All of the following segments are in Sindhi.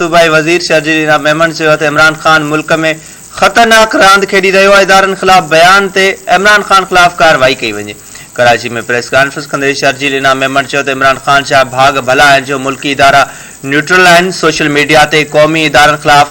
صوبائي وزير شرجيل انعام ميمڻ چيو ته عمران خان ملڪ ۾ خطرناڪ راند کيڏي رهيو آهي، ادارن خلاف بيان تي عمران خان خلاف ڪارروائي ڪئي وڃي. ڪراچي ۾ پريس ڪانفرنس ڪندي شرجيل انعام ميمڻ چيو ته عمران خان جا ڀاڳ ڀلا آهن جو ملڪي ادارا نيوٽرل آهن، سوشل ميڊيا تي قومي ادارن خلاف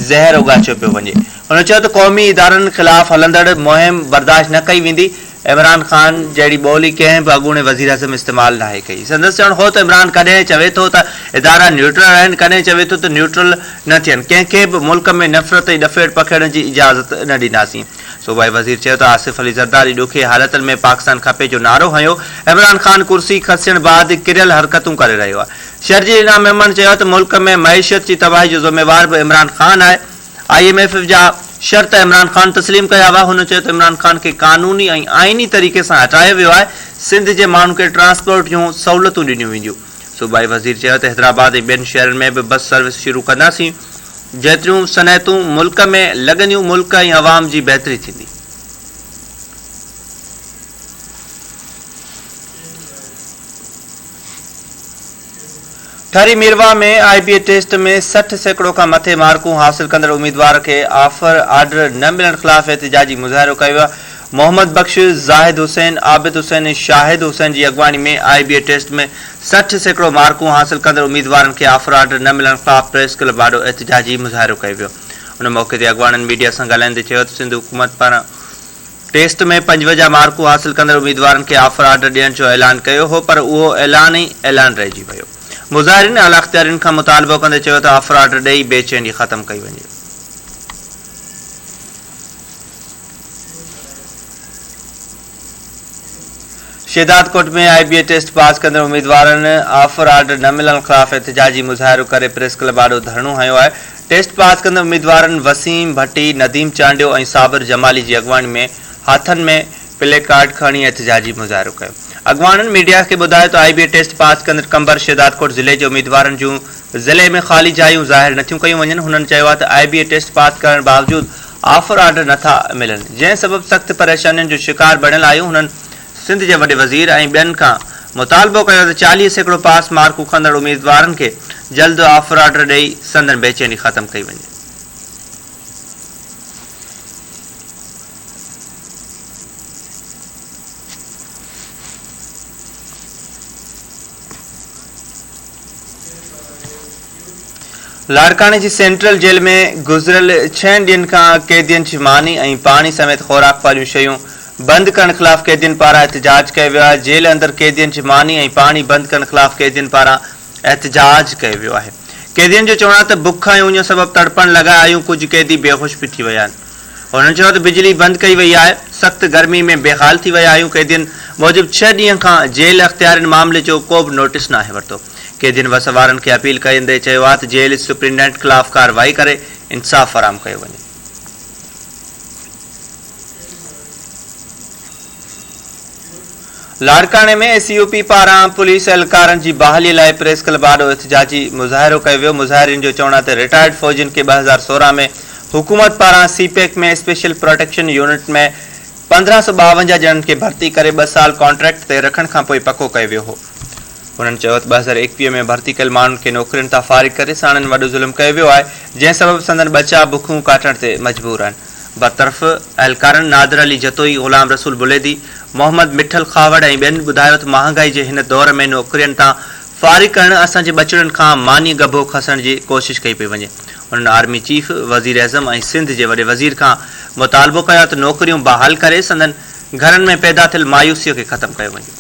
زهر اوڳاڇيو پيو وڃي. هن چيو ته قومي ادارن خلاف هلندڙ مهم برداشت نه ڪئي ويندي، عمران خان جهڙي ٻولي ڪنهن به اڳوڻي وزيراعظم استعمال ناهي ڪئي. سندس چوڻ هو ته عمران ڪڏهن چوي ٿو ته ادارا نيوٽرل آهن، ڪڏهن چوي ٿو ته نيوٽرل نه ٿين، ڪنهن کي به ملڪ ۾ نفرت ۽ ڏڦيڙ پکيڙڻ جي اجازت نه ڏينداسين. صوبائي وزير چيو ته آصف علي زرداري ڏکي حالتن ۾ پاڪستان کپي جو نعرو هنيو، عمران خان ڪرسي کسجڻ بعد ڪريل حرڪتون ڪري رهيو آهي. شرجيل انعام ميمڻ چيو ته ملڪ ۾ معيشت جي تباهي جو ذميوار به عمران خان آهي، I M F جا شرط عمران خان تسليم ڪيا هئا، هن چيو ته عمران خان کي قانوني ۽ آئيني طريقي سان هٽايو ويو آهي، سنڌ جي ماڻهن کي ٽرانسپورٽ جون سهولتون ڏنيون وينديون. صوبائي وزير چيو ته حيدرآباد ۽ ٻين شهرن ۾ به بس سروس شروع ڪنداسين، جيتريون صنعتون ملڪ ۾ لڳنديون ملڪ ۽ عوام جي بهتري ٿيندي. Thari Mirwah ۾ I B A test ۾ 60% کان مٿي مارڪون حاصل ڪندڙ اميدوار کي آفر آرڊر نه ملڻ خلاف احتجاجي مظاهرو ڪيو ويو. محمد بخش، زاهد حسين، عابد حسين ۽ شاهد حسين جي اڳواڻي ۾ آء بي اي ٽيسٽ ۾ 60% مارڪون حاصل ڪندڙ اميدوارن کي آفر آرڊر نه ملڻ خلاف پريس ڪلب آڏو احتجاجي مظاهرو ڪيو ويو. ان موقعي تي اڳواڻن ميڊيا سان ڳالهائيندي چيو ته سنڌ حڪومت پاران ٽيسٽ ۾ 55 مارڪون حاصل ڪندڙ اميدوارن کي آفر آرڊر ڏيڻ جو اعلان ڪيو هو پر اهو اعلان ئي اعلان رهجي ويو. مظاهرين اعليٰ اختيارين کان مطالبو ڪندي چيو ته آفر آرڊر ڏئي بي چيني ختم ڪئي وڃي. Shahdadkot ۾ I B A test pass ڪندڙ اميدوارن آفر آرڊر نه ملڻ خلاف احتجاجي مظاهرو ڪري پريس ڪلب آڏو ڌرڻو هنيو آهي. ٽيسٽ پاس ڪندڙ اميدوارن وسيم ڀٽي، نديم چانڊيو ۽ صابر جمالي جي اڳواڻي ۾ هٿن ۾ پلي ڪارڊ کڻي احتجاجي مظاهرو ڪيو. اڳواڻن ميڊيا کي ٻڌايو ته آء بي اي ٽيسٽ پاس ڪندڙ قمبر شهدادڪوٽ ضلعي جي اميدوارن جون ضلعي ۾ خالي جايون ظاهر نٿيون ڪيون وڃن. هنن چيو آهي ته آء بي اي ٽيسٽ پاس ڪرڻ باوجود آفر آرڊر نٿا ملن جنهن سبب سخت پريشانين جو شڪار بڻيل آهيون. هنن سنڌ جي وڏي وزير ۽ ٻين کان مطالبو ڪيو ته 40% پاس مارڪون کڻندڙ اميدوارن کي جلد آفر آرڊر ڏئي سندن بيچيني ختم ڪئي وڃي. لاڙڪاڻي جي سينٽرل جيل ۾ گذريل ڇهن ڏينهن کان قيدين جي ماني ۽ پاڻي سميت خوراڪ واريون شيون بند ڪرڻ خلاف قيدين پاران احتجاج ڪيو ويو آهي، جيل اندر قيدين جي ماني ۽ پاڻي بند ڪرڻ خلاف قيدين پاران احتجاج ڪيو ويو آهي. قيدين جو چوڻ آهي ته بک ۽ اڃ سبب تڙپڻ لڳا آهيون، ڪجهه قيدي بيهوش به ٿي ويا آهن. هنن چيو ته بجلي بند ڪئي وئي آهي، سخت گرمي ۾ بيحال ٿي ويا آهيون، قيدين موجب ڇهه ڏينهن کان جيل اختيارين معاملي جو ڪو به نوٽيس ناهي ورتو. قيدين وس وارن کي اپيل ڪندي چيو آهي ته جيل سپرنٽينڊنٽ خلاف ڪارروائي ڪري انصاف فراهم ڪيو وڃي. لاڙڪاڻي ۾ ايس يو پي پاران پوليس اهلڪارن جي بحالي لاء پريس ڪلب آڏو احتجاجي مظاهرو ڪيو ويو، مظاهرين جو چوڻ آهي ته رٽائرڊ فوجين کي 2016 ۾ حڪومت پاران سي پيڪ ۾ اسپيشل پروٽيڪشن يونٽ ۾ 1552 ڄڻن کي ڀرتي ڪري ٻه سال ڪانٽريڪٽ تي رکڻ کانپوء پڪو ڪيو ويو هو. هنن چيو ته 2021 ۾ ڀرتي ڪيل ماڻهن کي نوڪرين تان فارغ ڪري ساڻن وڏو ظلم ڪيو ويو آهي، جنهن سبب سندن ٻچا بکون ڪاٽڻ تي مجبور آهن. برطرف اهلڪارن نادر علي جتوئي، غلام رسول بليدي، محمد مٺل خاوڙ ۽ ٻين ٻڌايو ته مهانگائي جي هن دور ۾ نوڪرين تان فارغ ڪرڻ اسان جي ٻچڙن کان ماني ڳڀو کسڻ جي ڪوشش ڪئي پئي وڃي. هنن آرمي چيف، وزيراعظم ۽ سنڌ جي وڏي وزير کان مطالبو ڪيو ته نوڪريون بحال ڪري سندن گهرن ۾ پيدا ٿيل مايوسي کي ختم ڪيو وڃي.